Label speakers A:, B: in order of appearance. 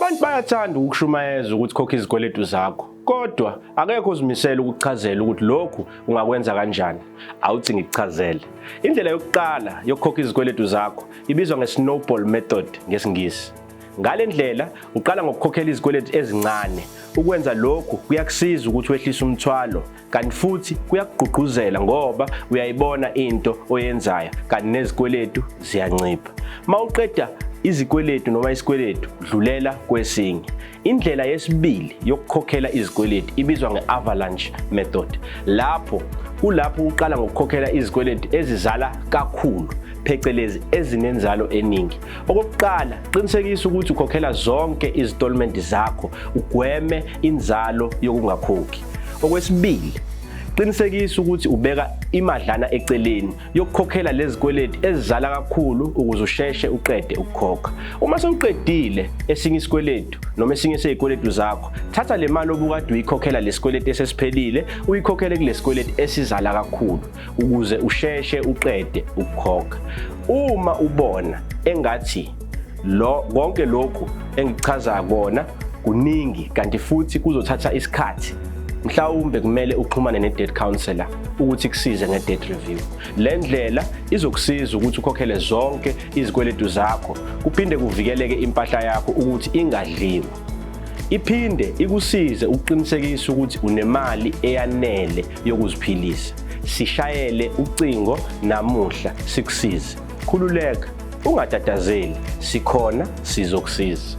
A: Abantu bayathanda ukushumayeza ukuthi khokha izikweletu zakho, kodwa akekho ozimisele ukukuchazela ukuthi lokhu ungakwenza kanjani. Awuthi ngikuchazele. Indlela yokuqala yokukhokha izikweletu zakho ibizwa nge-snowball method ngesiNgisi. Ngale ndlela uqala ngokukhokhela izikweletu ezincane. Ukwenza lokhu kuyakusiza ukuthi wehlise umthwalo kanti futhi kuyakugqugquzela ngoba uyayibona into oyenzayo kanti nezikweletu ziyancipha. Mawuqeda izikweletu noma isikweletu, dlulela kwesinye. Indlela yesibili yokukhokhela izikweletu ibizwa nge-avalanche method. Lapho kulapho uqala ngokukhokhela izikweletu ezizala kakhulu, phecelezi ezinenzalo eningi. Okokuqala, qinisekisa ukuthi ukhokhela zonke izitolimenti zakho, ugweme inzalo yokungakhokhi. Okwesibili, qinisekisa ukuthi ubeka imadlana eceleni yokukhokhela lezi kweleti ezizala kakhulu ukuze usheshe uqede ukukhokha. Uma sewuqedile esinye isikweletu noma esinye sezikweletu zakho, thatha le mali obukade uyikhokhela lesikweletu esesiphelile uyikhokhele kulesikweletu esizala kakhulu ukuze usheshe uqede ukukhokha. Uma ubona engathi lo konke lokhu engikuchaza kona kuningi kanti futhi kuzothatha isikhathi, mhlawumbe kumele uxhumane ne-debt counselor ukuthi kusize nge-debt review. Le ndlela izokusiza ukuthi ukhokhele zonke izikweletu zakho, kuphinde kuvikeleke impahla yakho ukuthi ingadliwa. Iphinde ikusize ukuqinisekisa ukuthi unemali eyanele yokuziphilisa. Sishayele ucingo namuhla sikusize. Khululeka, ungatatazeli, sikhona sizokusiza.